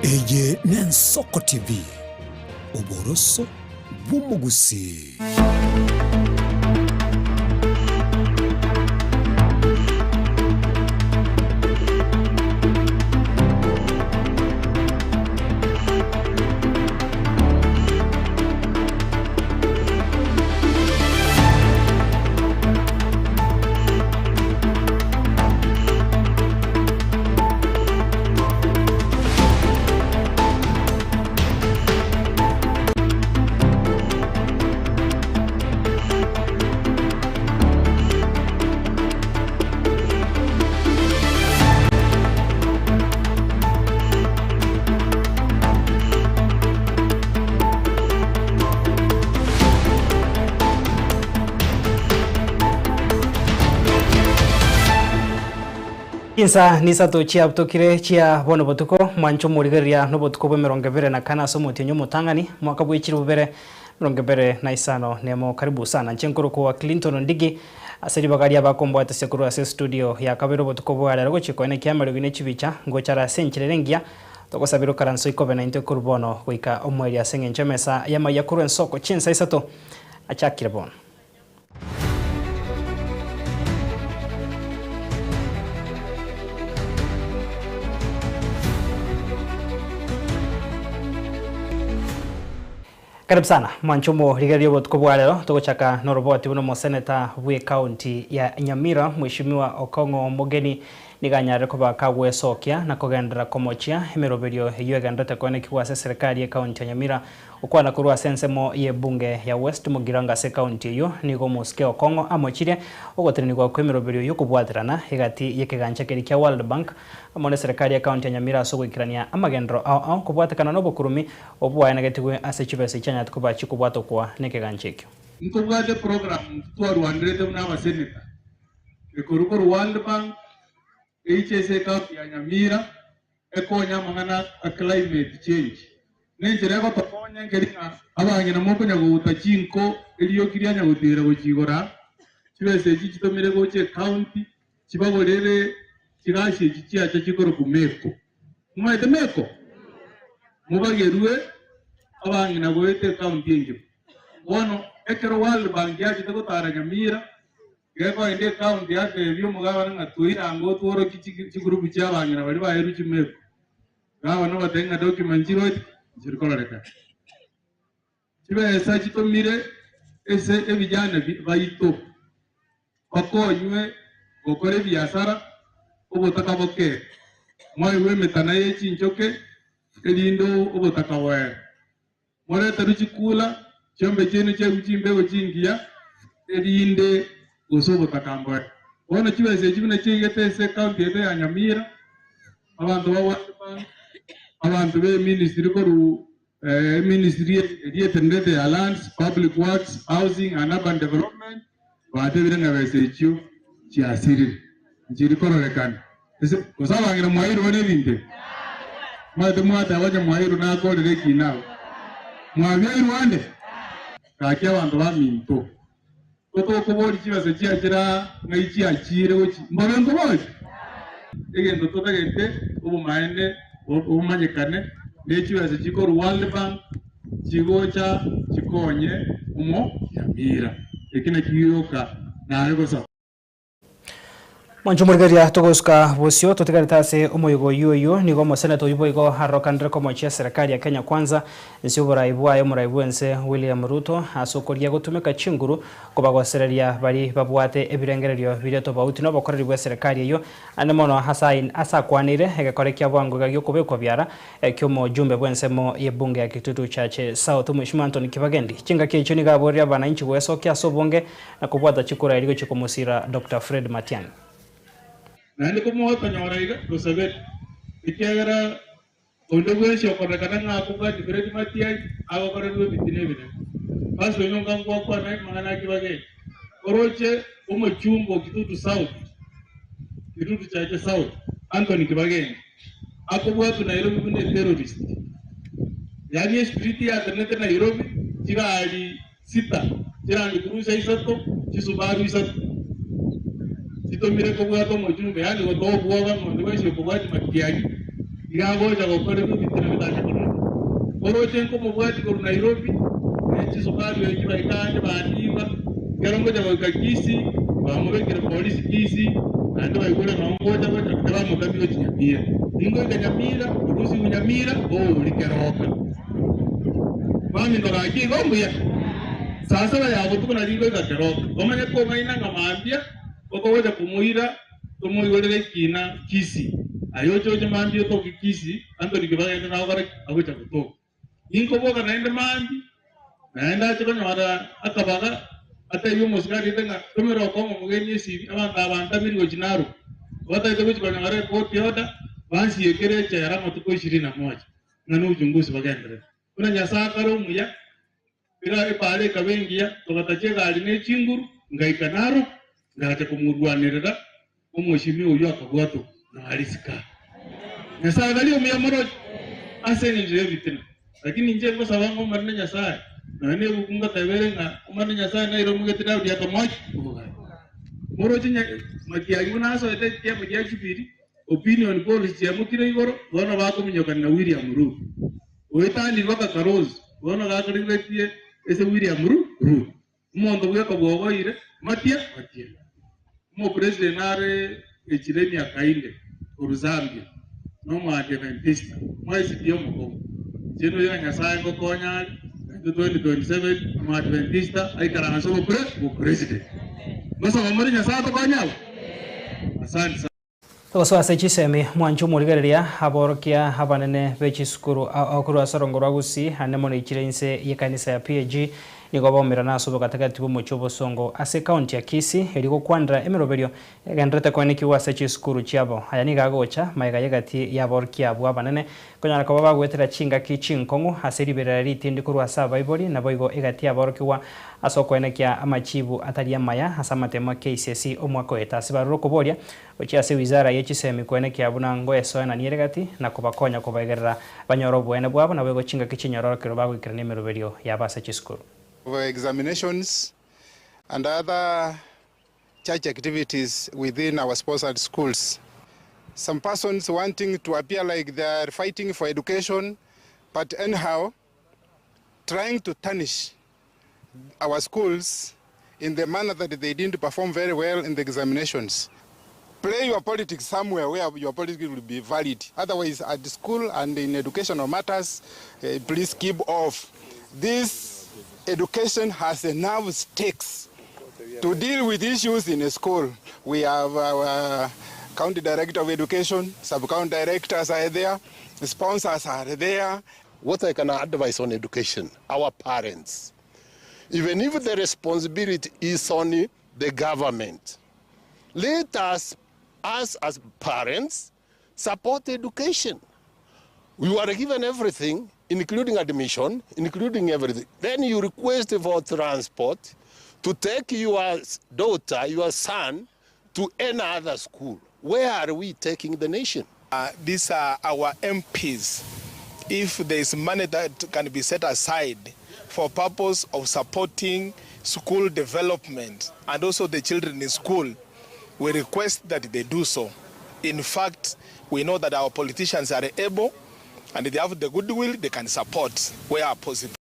Eye n'Ensoko TV, oboroso bw'omogusii. Chinsa nisato chiabutokire chia bono botuko, mwanche omorigereria nobotuko bw'emerongo ebere na kane ase omotienyi omotang'ani, mwaka bwe chilifu bibere emerongo ebere na isano nemo. Karibu sana. Inche nkorokwa Clinton Ondigi, ase ribaga ri'abakombwatesia korwa ase estudio ya kabere obotuko bwa rero gochia koenekia amariogi ne chibicha, ngocha are ase enchera ere engiya, togosabera okaranso ikobe naintwe korwa bono goika omoerio ase eng'encho emesa y'amaiya korwa ensoko chinsa isato achakire bono. Karibu sana mwanche omorigereria obotuko bwa rero togochaka noroboti buna omoseneta bwe county ya Nyamira mweshimiwa Okong'o Omogeni nigo anyarire koba kagwesokia na kogenderera komochia emeroberio eyio egendererete koenekigwa ase eserekari ye county ya Nyamira Gokwana korwa ase ensemo y'ebunge ya West Mugirango ase ekaunti eyio, nigo omosike Okong'o amochirie ogotenenigwa kw'emeroberio y'okobwaterana egati y'ekegancha keria kia World Bank amo n'eserekari y'ekaunti ya Nyamira ase ogoikerania amagenderero ao ao kobwatekana n'obokurumi obwo bwaenegetigwe ase chibesa echianyarete koba chikobwatokwa n'ekegancha ekio. Ntobwate program twarwanerete buna abaseneta, ekorwa korwa World Bank, eiche ase ekaunti ya Nyamira, Ekonya amang'ana a climate change. Nenchera egotokonya nkeri ng'a abang'ina mokonya gouta chinko erioki rianya gotiira gochia igoro aa, chibesa echi chitomire gocha ecounty chibagorere chigasi echi chiacha chikorokwa meko. Momaete meko? Mobagerwe abang'ina goeta ecounty engima. Bono ekero World Bank yachete gotara Nyamira, Gekoenda ekaunti yatebia omogabana ng'a toirange otworokie chigurupu chi'abang'ina baria baeirwe chimeko. Gavana obatebia ng'a document chiroche nchiri kororekana. Chibesa chitomire ase ebijana baito bakonywe gokora ebiasara obotaka boke. Mwaigwa emetana ye chinchoke erinde obotaka boere. Moreterwe chikula, chiombe chiaino chiaigwe chimbego chingiya, erinde gose obotaka mboe. Bono chibesa echi buna chiaigete ase ecounty yaito ya Nyamira, abanto ba World Bank, abanto be ministry korwa eministry eria etenerete ya Lands, Public Works, Housing and Urban Development, batebire ng'a besa echio chiasirire, nchiri kororekana. Gose abang'ina mwairwe nebinto ebi? Omanyete mwateba onye mwairwe nakorire ekina agwo. Mwabiairwe ande? Gaki abanto baminto, totokoboria chibesa chiachire aa ng'ai chiachire gochia, mbobe nkoboria? Egento totagete obomaene bomanyekane ne chibesa chikorwa World Bank chigocha chikonye omo Nyamira. Eki nakio gioka naye gosaba. Mwanche omorigereria togosuka bosio totigarete ase omoyega oyio oyio nigo omoseneta oyio boigo arokanire komochia eserekari ya Kenya Kwanza inse y'oborai bwaye omorai bwense William Ruto ase okoria gotumeka chinguru kobagosereria bari babwate ebirengererio biria tobauti nobokoreri bw'eserekari eyio ande mono ase ase akwaneire egekore kia bwango iga giokobekwa biara ki'omojumbe bw'ensemo y'ebunge ya Kitutu Chache South Mheshimiwa Anthony Kibagendi. Chingaki echio nigo aborire abananchi goesokia ase obonge na kobwata chikura erio gochia komosira Doctor Fred Matiang'i. Naende komogotonyora iga, tosabere, ekiagera onde bwensi okororekana ng'a akobwatia Fred Matiang'i agokorerwa ebitina ebinene. Pastor Onyonka ngwakwana amang'ana a Kibageni, oroche omochumba o Kitutu South, Kitutu Chache South, Anthony Kibageni, akobwatwa Nairobi buna eterrorist. Yaani estreet yatenenete Nairobi, chigari sita, chiland cruiser isato, chisubaru isato chitomire kobwata omochumbe, yaani gotoa obwoba ng'a onde bwensi okobwatia matiang'i. Iga agocha gokorerwa ebitina bitanche kororeka. Oroche nkomobwatia korwa Nairobi, ne chisukari echi baika ande bandiba, ekero ngocha goika Kisii, bamobekire polisi Kisii, naende baigure noo ngocha gocha, tibamotamia gochia Nyamira. Ningoika Nyamira, orusigwe Nyamira, oori keroka. Baminto gaki igo mbuya. Saa saba ya botuko nario ngoika keroka. Omanye kong'aina ng'a mambia, okogocha komoira Tomoigorere ekiina Kisii, aye oche oche mambia otoke Kisii, Anthony Kibagende nagokora ki? Agocha gotoka. Ninkoboka naende mambia, naende ache konyora akabaga, atebie omosigari oito ng'a tomere okong'o omogeni esibi, abanto aba bantamiri gochia Narok, batagete gochia konyora ekoti order, bansiekere echela amatuko ishirini na moja, ng'a nochunguzi bagenderere. Buna Nyasae akare omuya, Kera epaara ekaba engiya, togatacha egari ne chinguru, ngaika Narok, ngacha komorwanerera omoshimi oyio akabwatwa na Arisika. Nyasae tari omuya moroche ase engencho y'ebitina, lakini inche ngosaba ng'a Omonene Nyasae, nonya nebuku ngotebere ng'a Omonene Nyasae nairomogete Daudi akamoa ki? Obogani. Moroche Makiagi buna asoete ekiama gia Jubilee, Opinion polls chiamokire igoro, bono bakominyokana na William Ruto. Oetanirwe akakarosi, bono gakorigeretie ase William Ruto. Omonto bweka bwogoire, matia matia. Omopresident nare echire emiaka inde korwa Zambia, na Omoadventista, mwaisitie omokongu. Inche noyo na Nyasae ngokonya are, naintwe 2027 Omoadventista aikaranse obopre obopresident. Mbasaba more Nyasae atokonye abwo? Asante sana. Gosoa ase chisemi, mwanche omorigereria aborokia abanene be chisukuru ao korwa ase orongo rwa Gusii ande mono ichire inse y'ekanisa ya PAG nigo baumerana ase obogatagati bw'omochie obosongo ase ekaunti ya Kisii erio gokwanera emeroberio egendererete koenekigwa ase chisukuru chiabo. Aya nigo agocha magega y'egati y'aborokia abwo abanene konyara koba bagoetera chingaki chinkong'u ase riberera ritindi korwa ase abaibori naboigo egati y'aborokigwa ase okoenekia amachibu atari amaya ase amatemo a KCSE omwaka oeta ase barure okoboria Gochia ase wizara ye chisemi koenekia buna ngoesoenanie ere gati na kobakonya kobaegerera banyore oboene bwabo naboigo chingaki chinyororokero bagoikerania emeroberio yabo ase chisukuru. Of examinations and other church activities within our sponsored schools. Some persons wanting to appear like they are fighting for education but anyhow trying to tarnish our schools in the manner that they didn't perform very well in the examinations. Play your politics somewhere where your politics will be valid. Otherwise, at school and in educational matters, uh, please keep off. This education has enough stakes to deal with issues in a school. We have our county director of education, sub-county directors are there, sponsors are there. What I can advise on education, our parents, even if the responsibility is on the government, let us, us as parents, support education. We are given everything, including admission, including everything. Then you request for transport to take your daughter, your son, to any other school. Where are we taking the nation? These are our MPs. If there is money that can be set aside for purpose of supporting school development and also the children in school, we request that they do so. In fact, we know that our politicians are able and they have the goodwill, they can support where possible.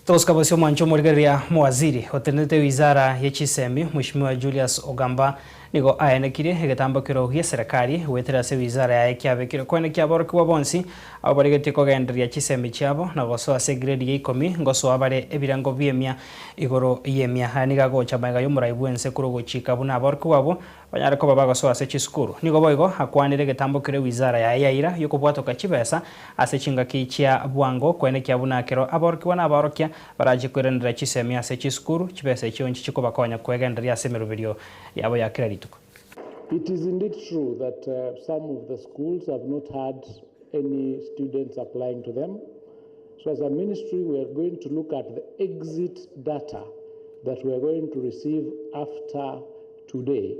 Togosuka bosio omwancho omorigereria Mowaziri otenenete wizara ye chisemi Mweshimiwa Julius Ogamba nigo aenekirie egetambokero gie serekari goetera ase wizara yaye kiabekire koenekia aborokigwa bonsi abwo barigetie kogendereria chisemi chiabo na gosoa ase egrade ya ikomi ngosoa bare ebirengo bi'emia igoro y'emia. Aya nigo agocha magega y'omorai bw'ense korwa ogochika buna aborokigwa abwo Banyare koba bagosoa ase chisukuru. Nigo boigo akwanire egetambo keria wizara yaye yaira y'okobwatoka chibesa ase chingaki chia bwango koenekia buna kero aborokigwa na abaorokia barache koiranerera chisemi ase chisukuru, chibesa echio nchiche kobakonya kwegendereria ase emeroberio yabo ya kera rituko. It is indeed true that some of the schools have not had any students applying to them. So as a ministry we are going to look at the exit data that we are going to receive after today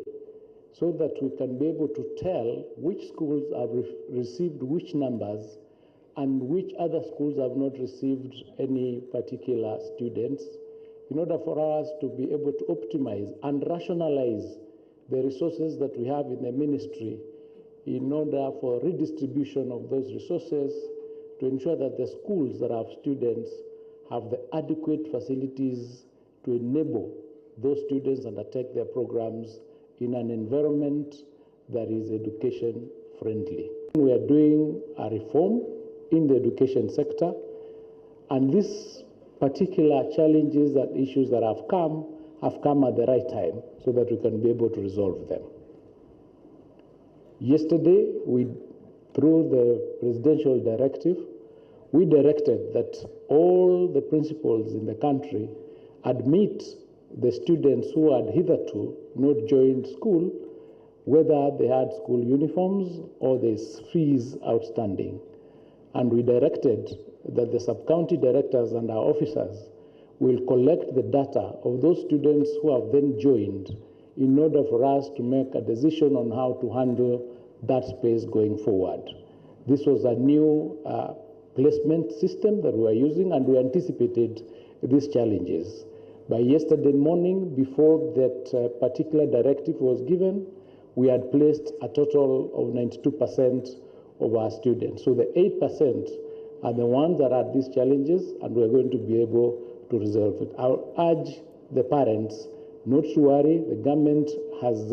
so that we can be able to tell which schools have re received which numbers and which other schools have not received any particular students in order for us to be able to optimize and rationalize the resources that we have in the ministry in order for redistribution of those resources to ensure that the schools that have students have the adequate facilities to enable those students undertake their programs in an environment that is education friendly. We are doing a reform in the education sector, and these particular challenges and issues that have come have come at the right time so that we can be able to resolve them. Yesterday, we, through the presidential directive, we directed that all the principals in the country admit the students who had hitherto not joined school, whether they had school uniforms or there's fees outstanding. And we directed that the sub-county directors and our officers will collect the data of those students who have then joined in order for us to make a decision on how to handle that space going forward. This was a new placement system that we were using, and we anticipated these challenges. By yesterday morning, before that particular directive was given, we had placed a total of 92% of our students. So the 8% are the ones that had these challenges, and we're going to be able to resolve it. I'll urge the parents not to worry. The government has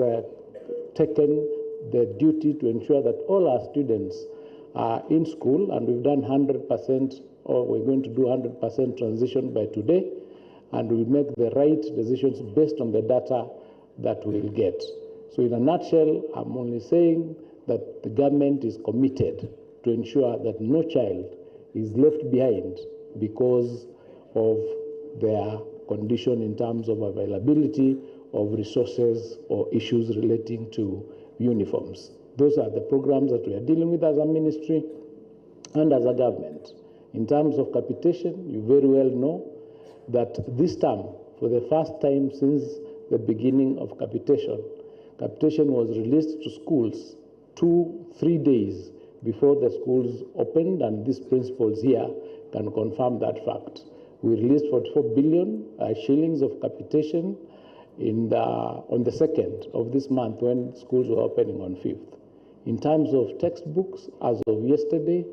taken the duty to ensure that all our students are in school, and we've done 100%, or we're going to do 100% transition by today, and we'll make the right decisions based on the data that we'll get. So in a nutshell, I'm only saying that the government is committed to ensure that no child is left behind because of their condition in terms of availability of resources or issues relating to uniforms. Those are the programs that we are dealing with as a ministry and as a government. In terms of capitation, you very well know that this term, for the first time since the beginning of capitation, capitation was released to schools 2-3 days before the schools opened, and these principals here can confirm that fact. We released 44 billion shillings of capitation on the 2nd of this month when schools were opening on 5th. In terms of textbooks, as of yesterday,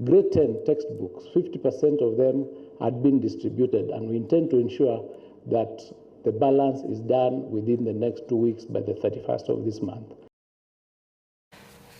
grade 10 textbooks, 50% of them had been distributed, and we intend to ensure that the balance is done within the next 2 weeks by the 31st of this month.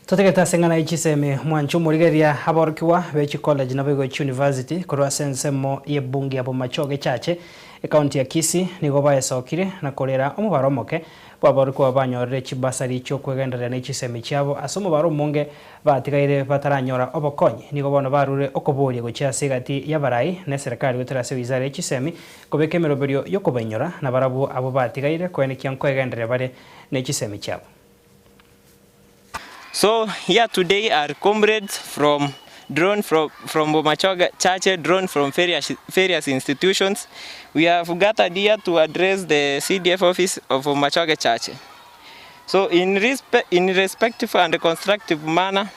Totegete ase eng'ana ye chisemi mwanche omorigereria aborokigwa be chicollege naboigo chiuniversity korwa ase ensemo y'ebunge ya Bomachoge Chache ecounty ya Kisii nigo baesokire na korera omobaro omoke bw'aborokigwa banyorire chibasari chi'okwegendereria ne chisemi chiabo ase omobaro omonge batigaire bataranyora obokonyi. Nigo bono barure okoboria gochia ase egati y'abarai na eserekari goetera ase wizara ye chisemi kobeka emeroberio y'okobainyora nabarabwo abwo batigaire koenekia nkoegendereria bare ne chisemi chiabo. So here today are comrades from drawn from Bomachoge Chache, drawn from various institutions. We have gathered here to address the CDF office of Bomachoge Chache. So in respectful and constructive manner,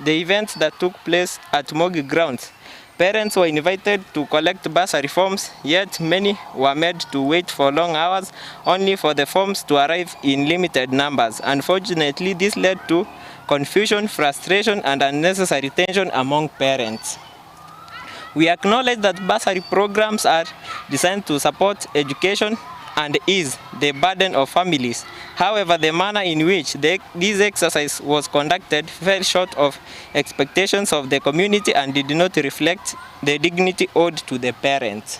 the events that took place at Mogi grounds, parents were invited to collect bursary forms, yet many were made to wait for long hours only for the forms to arrive in limited numbers. Unfortunately, this led to confusion, frustration, and unnecessary tension among parents. We acknowledge that bursary programs are designed to support education and ease the burden of families. However, the manner in which this exercise was conducted fell short of expectations of the community and did not reflect the dignity owed to the parents.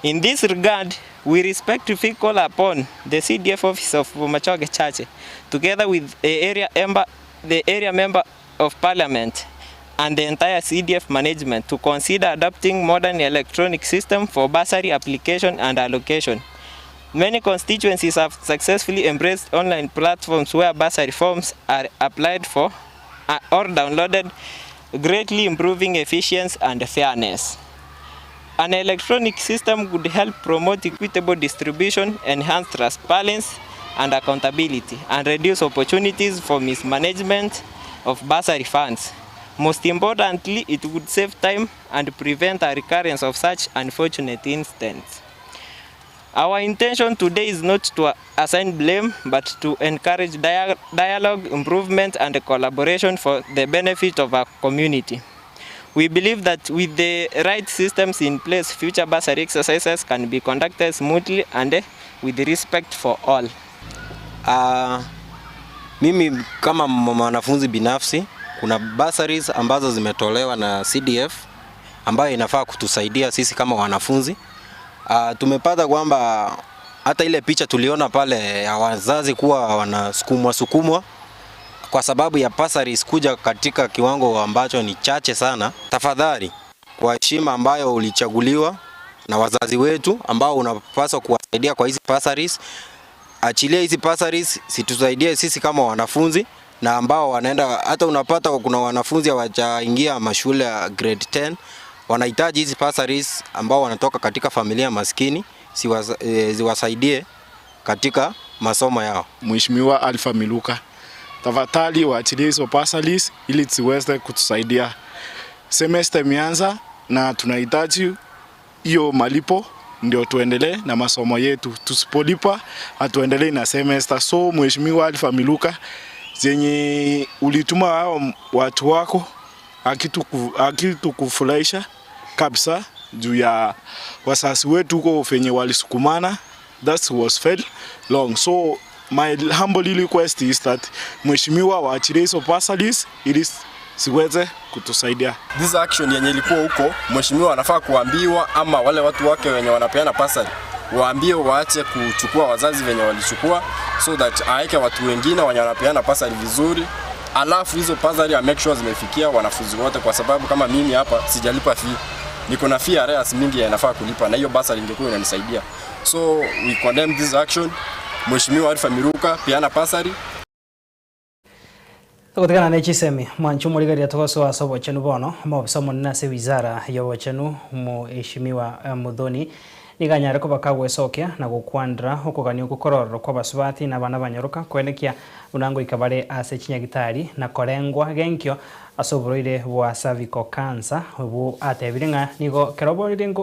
In this regard, we respectfully call upon the CDF office of Bomachoge Chache, together with the area member of parliament and the entire CDF management, to consider adopting modern electronic system for bursary application and allocation. Many constituencies have successfully embraced online platforms where bursary forms are applied for or downloaded, greatly improving efficiency and fairness. An electronic system could help promote equitable distribution, enhance transparency and accountability, and reduce opportunities for mismanagement of bursary funds. Most importantly, it would save time and prevent a recurrence of such unfortunate incidents. Our intention today is not to assign blame but to encourage dialogue, improvement and collaboration for the benefit of our community. We believe that with the right systems in place, future bursary exercises can be conducted smoothly and with respect for all. Uh, mimi kama mwanafunzi binafsi kuna bursaries ambazo zimetolewa na CDF ambayo inafaa kutusaidia sisi kama wanafunzi. Tumepata kwamba hata ile picha tuliona pale ya wazazi kuwa wanasukumwa sukumwa kwa sababu ya bursaries kuja katika kiwango ambacho ni chache sana. Tafadhali, kwa heshima ambayo ulichaguliwa na wazazi wetu ambao unapaswa kuwasaidia kwa hizi bursaries, achilia hizi bursaries situsaidie sisi kama wanafunzi na ambao wanaenda, hata unapata kuna wanafunzi hawajaingia mashule ya grade 10 wanahitaji hizi bursaries ambao wanatoka katika familia maskini ziwasaidie katika masomo yao. Mheshimiwa Alpha Miluka, tafadhali waachilie hizo bursaries ili ziweze kutusaidia. Semester imeanza na tunahitaji hiyo malipo ndio tuendelee na masomo yetu. Tusipolipa hatuendelei na semester. So Mheshimiwa Alpha Miluka, zenye ulituma hao watu wako hakitukufurahisha kabisa juu ya wasasi wetu huko venye walisukumana, that was felt long. So my humble request is that mheshimiwa waachilie hizo bursaries ili siweze kutusaidia. This action yenye ilikuwa huko, mheshimiwa anafaa kuambiwa, ama wale watu wake wenye wanapeana bursary waambie waache kuchukua wazazi venye walichukua, so that aeke watu wengine wenye wanapeana bursary vizuri, alafu hizo bursary make sure zimefikia wanafunzi wote, kwa sababu kama mimi hapa sijalipa fee, niko na fee arrears mingi yanafaa kulipa, na hiyo bursary ingekuwa inanisaidia. So we condemn this action. Mheshimiwa Alpha Miruka, peana bursary. Togotigana ne chisemi mwancho morigeria togosoa ase obochenu bono omobisa omonene ase wizara ya obochenu Mheshimiwa Muthoni niganyare koba kagwesokia na gokwandra okogania ogokorororo kwa basubati na abana banyaroka kwenekia bunango ikabare ase chinyagitari na korengwa genkio ase oborwaire bwa cervical cancer obu atebire ng'a nigo kero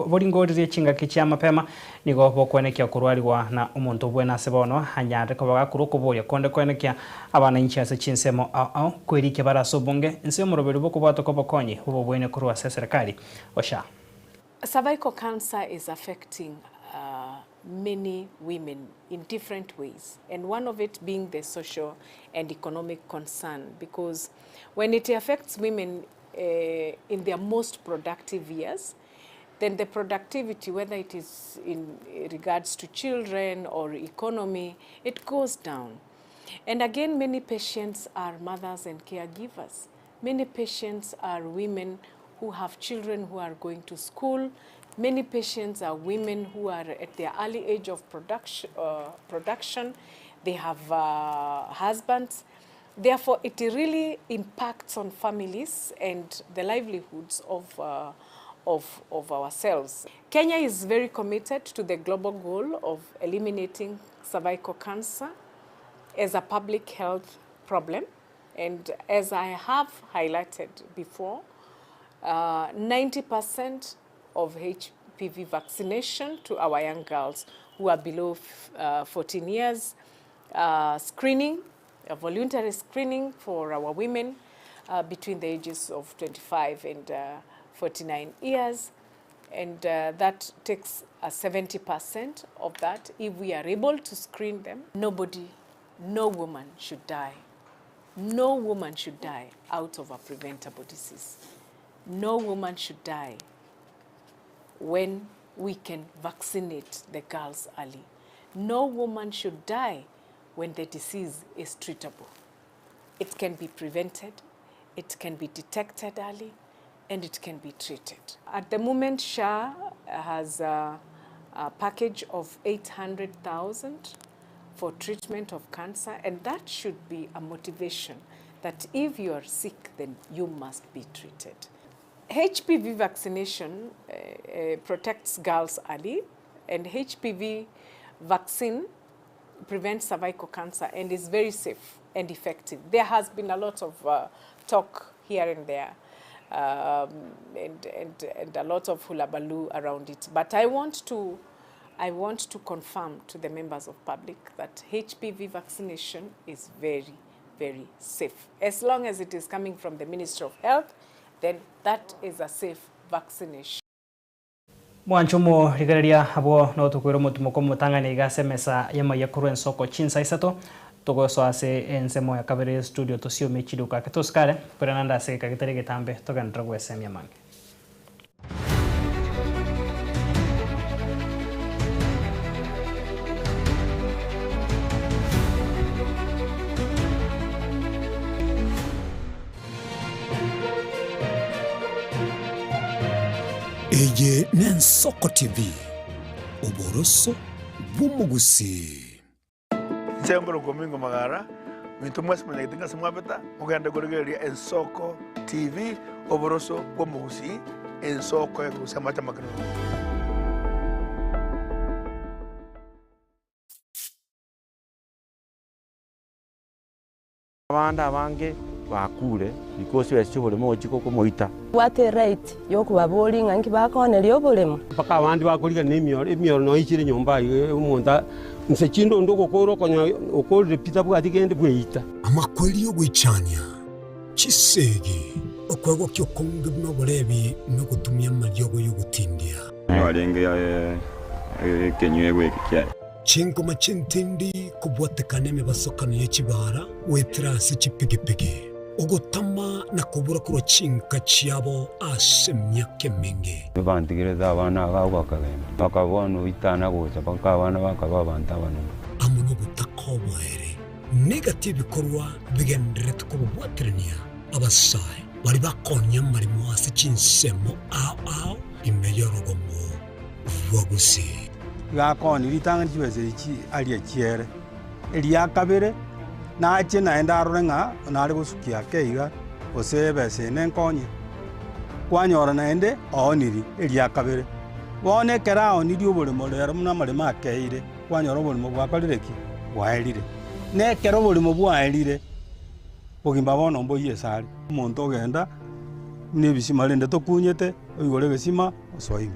boringoririe chingaki chia mapema nigo bokwenekia korwariwa na omonto obwene ase bono anyare koba gakorwa okoboria konde kwenekia abananchi ase chinsemo ao ao kwerikia bare ase obonge nse omoroberi bokobwata kwa obokonyi obo bwene korwa ase eserikali osha. Cervical cancer is affecting many women in different ways, and one of it being the social and economic concern, because when it affects women in their most productive years, then the productivity, whether it is in regards to children or economy, it goes down. And again, many patients are mothers and caregivers. Many patients are women who have children who are going to school. Many patients are women who are at their early age of production. They have husbands. Therefore, it really impacts on families and the livelihoods of ourselves. Kenya is very committed to the global goal of eliminating cervical cancer as a public health problem. And as I have highlighted before, 90% of HPV vaccination to our young girls who are below 14 years, screening, a voluntary screening for our women between the ages of 25 and 49 years. And that takes a 70% of that. If we are able to screen them, nobody, no woman should die. No woman should die out of a preventable disease. No woman should die when we can vaccinate the girls early. No woman should die when the disease is treatable. It can be prevented, it can be detected early, and it can be treated. At the moment, SHA has a package of 800,000 for treatment of cancer, and that should be a motivation that if you are sick, then you must be treated. HPV vaccination protects girls early, and HPV vaccine prevents cervical cancer and is very safe and effective. There has been a lot of talk here and there, and a lot of hullabaloo around it. But I want to I want to confirm to the members of public that HPV vaccination is very, very safe. As long as it is coming from the Ministry of Health, then that is a safe vaccination. Mwanche omorigereria abwo notokwera omotimoko omotang'ani iga ase emesa y'amaiya korwa ensoko chinsa isato, togosoa ase ensemo ya kabere y'estudio tosiomie chiduka ake tosikare, koirana naende ase egeka getari egetambe togenderere gwesemia amange. Eye n'Ensoko TV, oboroso bw'omogusii. Inche nkorokwa Omingo Magara, minto mwensi monyagete ng'a ase mwabeta, mogende korigereria Ensoko TV, oboroso bw'omogusii, ensoko ekorusia amache amakenono. Abande abange bakure because chibesa chi'oboremo gochia komoita. Bwate right yokobaboria ng'a inki bakooneria oboremo. Mpaka abande bakorigana emioro, emioro noyo ichire nyomba aywo omonto a inse chinde onde ogokora okonya okorire pi tabwati kende bweita. Amakweri y'ogoichania, chisegi, okwegokia okonge buna oborebi na ogotumia amariogo y'ogotindia. Nigo arenge ekenyuegwa eke kiaye. Chingoma ch'entindi kobwatekana emebasokano ye chibara goetera ase chipigipigi, ogotama na kobura korwa chinka chiabo ase emiaka emenge. Bantigerete abana aba agwo bakagenda, bakaba bono oitana gocha mpaka abana bakaba abanto abanene. Amo nobotaka oboere, negati ebikorwa bigendererete kobabwaterania abasae baria bakonya amaremo ase chinsemo ao ao ime y'orogongo rwa Gusii. Iga akoonia ritang'ani chibesa echi aria chiere, eria kabere nachie naende arore ng'a nare gosukia ake iga, gose ebesa eye nenkonye. Kwanyora naende ooniri eria kabere. Bono ekero aonirie oboremo rero buna amaremo akeire, kwanyora oboremo bwakorire ki? Bwaerire. Na ekero oboremo bwaerire, bogima bono mboiyo ase are. Omonto ogenda buna ebisima rende tokunyete, oigore egesima osoe ime.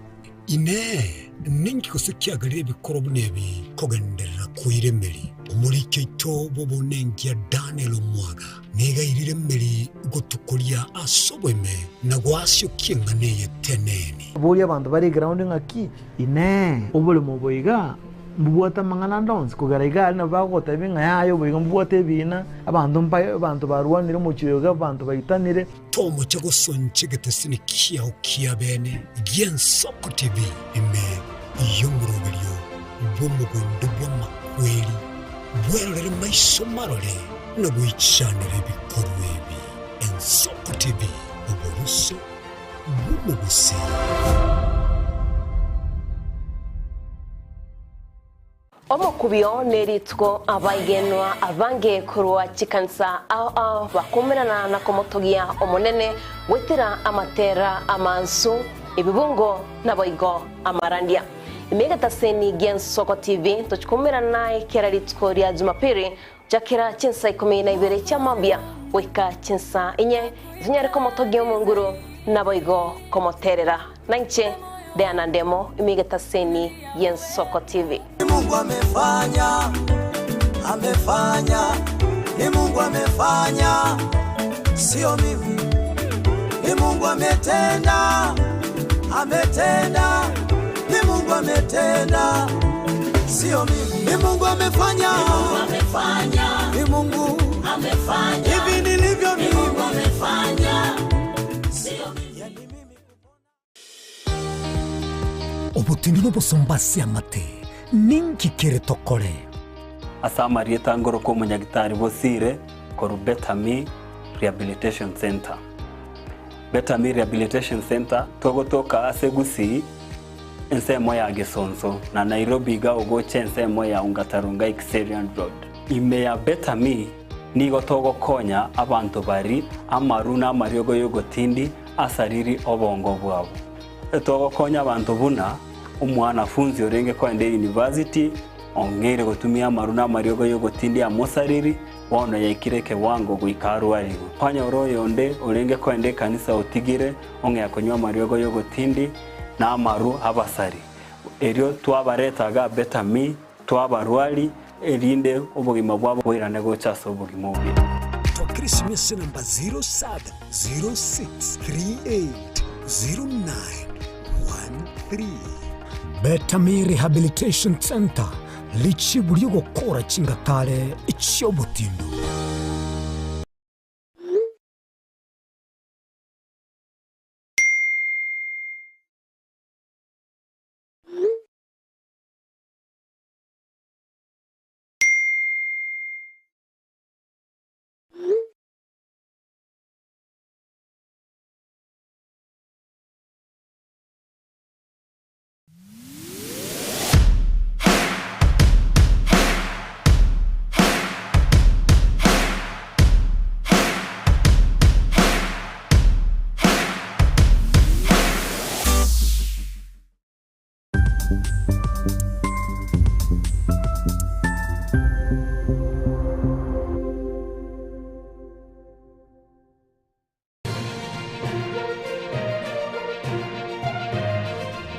Inee! Ninki gose kiagerire ebikorwa buna ebi kogenderera koira emeri? Omoriki oito bw'obonenkia Daniel Omwaga nigo airire emeri gotukoria ase oboime na goasiokia eng'ana eye teneni. Boria abanto bare eground ng'aki, Inee! Oboremo obo iga mbobwate amang'ana ande onsi? Kogera iga aria nabo bagogotebia ng'a yaya obo iga mbobwate ebiina, abanto mbaye abanto barwanire omochie oyo iga, abanto baitanire. Tomocha gosoncha egetesini kiao kia bene gi'Ensoko TV ime y'omoroberio bw'omogondo bw'amakweri, bwerorere maiso marore na goichanera ebikorwa ebi. Ensoko TV, oboroso bw'omogusii. Omokubio nerituko abaigenwa abange korwa chikanisa ao ao bakomerana na komotogia Omonene goetera amatera amansu, ebibungo naboigo amarandia. Ime egetaseni gi'Ensoko TV tochikomerana naye kera rituko ria Jumapili gochakera chinsa ikomi na ibere chia mambia goika chinsa inye, tonyare komotogia Omonguru naboigo komoterera. Nainche Diana Ndemo, ime egetaseni gi'Ensoko TV. Ni Mungu amefanya, amefanya, ni Mungu amefanya, sio mimi. Ni Mungu ametenda, ametenda, ni Mungu ametenda, sio mimi. Ni Mungu amefanya, ni Mungu amefanya, ni Mungu amefanya, hivi nilivyo mimi, ni Mungu amefanya, sio mimi. Obotindi nobosomba ase amate, ninki kere tokore? Ase amarieta ngorokwa omonyagitari Bosire korwa Better Me Rehabilitation Centre. Better Me Rehabilitation Centre togotoka ase Gusii ensemo ya Gesonso na Nairobi iga ogocha ensemo ya Ongata Rongai Kiserian Road. Ime ya Better Me nigo togokonya abanto bari amaru na amariogo y'ogotindi asariri obongo bwabo. Togokonya abanto buna omwanafunzi orenge koenda eyunivasiti ong'eire gotumia amaru na amariogo y'ogotindi amosariri, bono yaikire ekewango goika arwarigwe. Kwanyora oyonde orenge koenda ekanisa otigire ong'ea konywa amariogo y'ogotindi na amaru abasari. Erio twabareta iga Betami, twabarwari, erinde obogima bwabo boirane gocha ase obogima obuya. Twakera esimesa enamba 0706380913. Betami Rehabilitation Centre, richibu ri'ogokora chingatare chi'obotindu.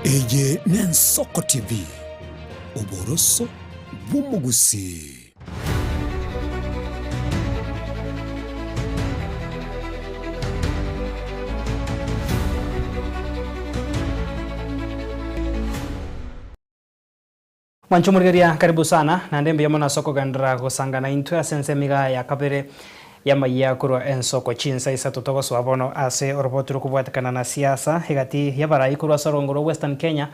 Eye n'Ensoko TV, oboroso bw'omogusii. Mwanche omorigereria karibu sana naende mbuya mono ase okogenderera gosangana intwe ase ensemo iga ya kabere y'amayia korwa ensoko chinsa isato togosoa bono ase oroboti rokobwatekana na siasa egati y'abarai korwa ase orongo rwa Western Kenya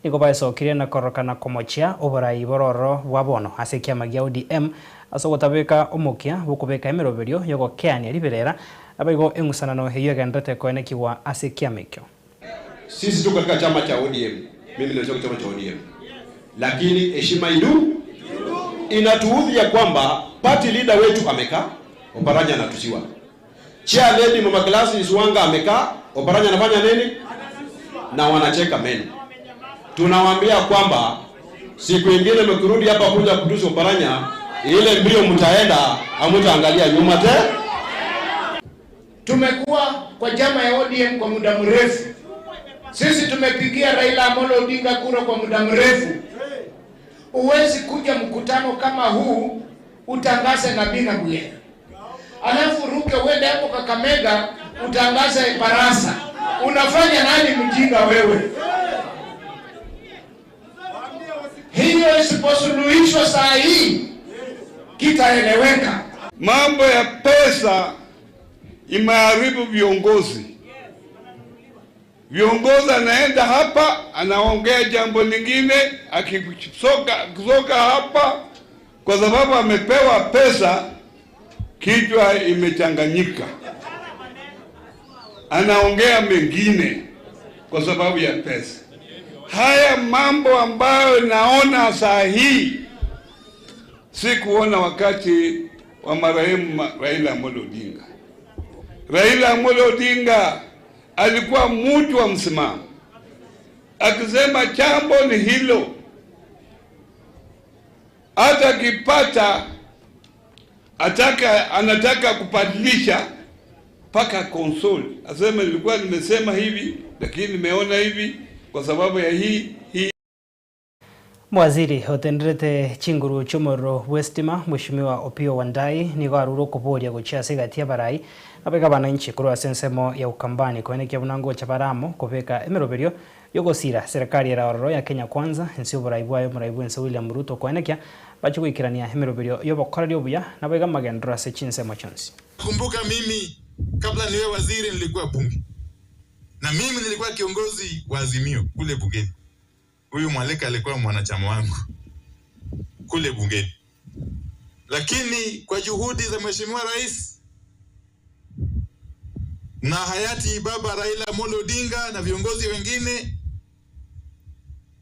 Nigo baesokirie na kororokana komochia oborai bororo bwa bono ase ekiama gia ODM ase ogotabeka omokia bw'okobeka emeroberio y'ogokeania riberera, naboigo eng'usanano eyio egendererete koenekigwa ase ekiama ekio. Sisi tuko katika chama cha ODM, mimi ni chama cha ODM, lakini heshima idu inatuudhi ya kwamba party leader wetu amekaa, Oparanya anatusiwa. Chair lady Mama Gladys Wanga amekaa, Oparanya anafanya nini? Na wanacheka meno. Tunawaambia kwamba siku ingine mkirudi hapa kuja kutusi Oparanya, ile mbio mtaenda, hamtaangalia nyuma te. Tumekuwa kwa chama ya ODM kwa muda mrefu. Sisi tumepigia Raila Amolo Odinga kura kwa muda mrefu. Huwezi kuja mkutano kama huu utangaze Nabina Buyena, alafu ruke uende hapo Kakamega utangaze Barasa. Unafanya nani mjinga wewe? Hiyo isiposuluhishwa saa hii kitaeleweka. Mambo ya pesa imeharibu viongozi. Viongozi anaenda hapa anaongea jambo lingine, akitoka hapa kwa sababu amepewa pesa, kichwa imechanganyika, anaongea mengine kwa sababu ya pesa. Haya mambo ambayo naona saa hii sikuona wakati wa marehemu Raila Amolo Odinga. Raila Amolo Odinga alikuwa mtu wa msimamo, akisema jambo ni hilo, hata akipata ataka anataka kubadilisha mpaka konsoli, aseme nilikuwa nimesema hivi lakini nimeona hivi kwa sababu ya hii hii. Omowaziri otenderete chinguru chi'omorero bw'esitima, Mweshimiwa Opiyo Wandayi, nigo arure okoboria gochia ase egati y'abarai abaiga abananchi korwa ase ensemo ya Ukambani koenekia buna ngocha bare amo kobeka emeroberio y'ogosira serikali ere ororo ya Kenya Kwanza ense y'oborai bwaye omorai bw'ense William Ruto koenekia bache goikerania emeroberio y'obokoreri obuya naboigo amagenderero ase chinsemo chionsi. Kumbuka mimi kabla niwe waziri nilikuwa bunge, na mimi nilikuwa kiongozi wa Azimio kule bungeni. Huyu Mwaleka alikuwa mwanachama wangu kule bungeni, lakini kwa juhudi za Mheshimiwa Rais na hayati Baba Raila Amolo Odinga na viongozi wengine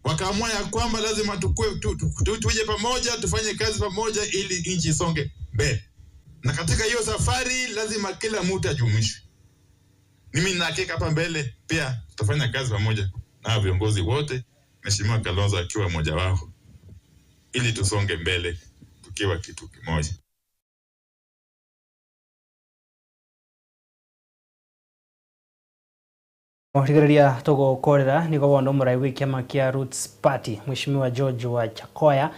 wakaamua ya kwamba lazima tukue, tu, tu, tu, tuje pamoja tufanye kazi pamoja ili nchi isonge mbele, na katika hiyo safari lazima kila mtu ajumuishwe. Mimi nina hakika hapa mbele pia tutafanya kazi pamoja na viongozi wote, Mheshimiwa Kalonzo akiwa mmoja wao, ili tusonge mbele tukiwa kitu kimoja. Rigereria togokorera nigo bono omorai bw'ekiama kia Roots Party, Mweshimiwa George Wajackoyah,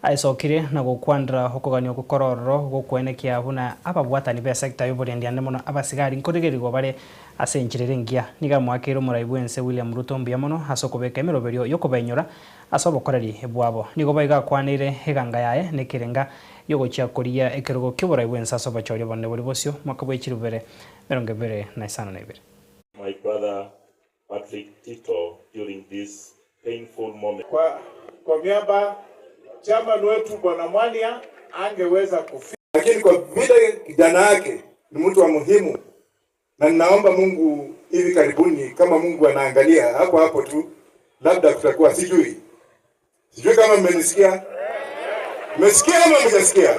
aesokire na gokwanera okogania okwo kore ororo gokwenekia buna ababwatani b'esecta y'oborendi ande mono abasigari nkorigerigwa bare ase enchera ere engiya. Nigo amoakeire omorai bw'ense William Ruto mbuya mono ase okobeka emeroberio y'okobainyora ase obokoreri bwabo. Nigo boigo akwaneire eganga yaye nekerenga giogochia korigia ekerogo ki'oborai bw'ense ase obochori obonene bori bosio mwaka bwe chirubere 2052. My brother Patrick Tito during this painful moment. Kwa, kwa miaba chairman wetu Bwana Mwania angeweza kufika, lakini kwa vile kijana yake ni mtu wa muhimu, na ninaomba Mungu hivi karibuni, kama Mungu anaangalia hapo hapo tu, labda kutakuwa, sijui sijui kama mmenisikia, mmesikia ama mjasikia?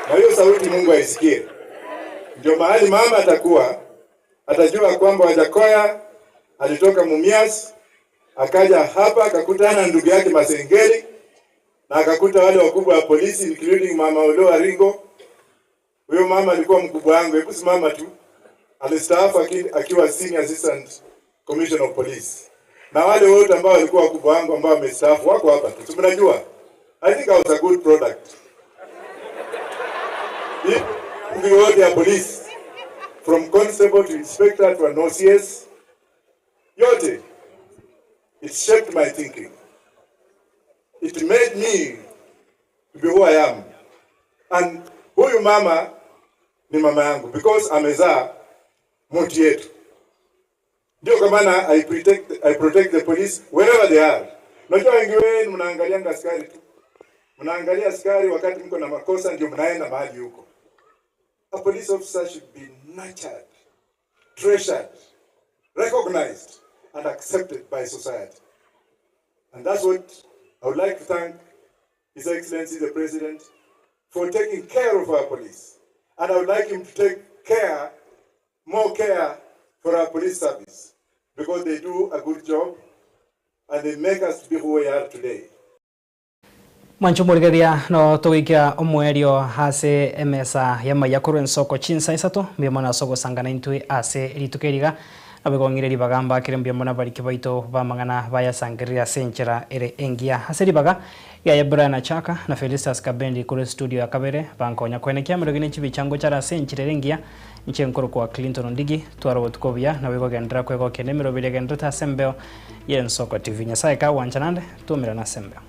Na hiyo sauti Mungu aisikie. Ndio mahali mama atakuwa atajua kwamba Wajackoyah alitoka Mumias akaja hapa akakutana na ndugu yake Masengeli na akakuta wale wakubwa wa polisi including mama Oloo Aringo. Huyo mama alikuwa mkubwa wangu, hebu simama tu. Alistaafu akiwa senior assistant commissioner of police, na wale wote ambao walikuwa wakubwa wangu ambao wamestaafu wako hapa tu, si mnajua. I think I was a good product. Hii yote ya polisi from constable to inspector to an OCS, yote it shaped my thinking. It made me to be who I am. And huyu mama ni mama yangu because amezaa mtu yetu. Ndio kwa maana I protect the police wherever they are. Unajua wengi wenu mnaangalianga askari tu. Mnaangalia askari wakati mko na makosa ndio mnaenda mahali huko. A police officer should be nurtured, treasured, recognized and accepted by society. And that's what I would like to thank His Excellency the President for taking care of our police. And I would like him to take care, more care for our police service because they do a good job and they make us to be who we are today. Mwancho morigeria no togoikera omoerio ase emesa y'amaiya korwa ensoko chinsa isato mbuya mono ase ogosangana intwe ase rituko eriga nabo ribaga mbakire mbuya mono abariki baito bamang'ana bayasangerere ase enchera ere engiya ase ribaga yaye Brian Achaka na Felicitas Kabendi kore studio ya kabere bankonya kwenekia amirogi ne chibichango chara ase enchera ere engiya inche nkoro kwa Clinton Ondigi twara obotuko buya nabo igogendera kwegokenda emiroberi egenderete ase embeo ya Ensoko TV. Nyasaye kagoancha naende twaumerane ase embeo.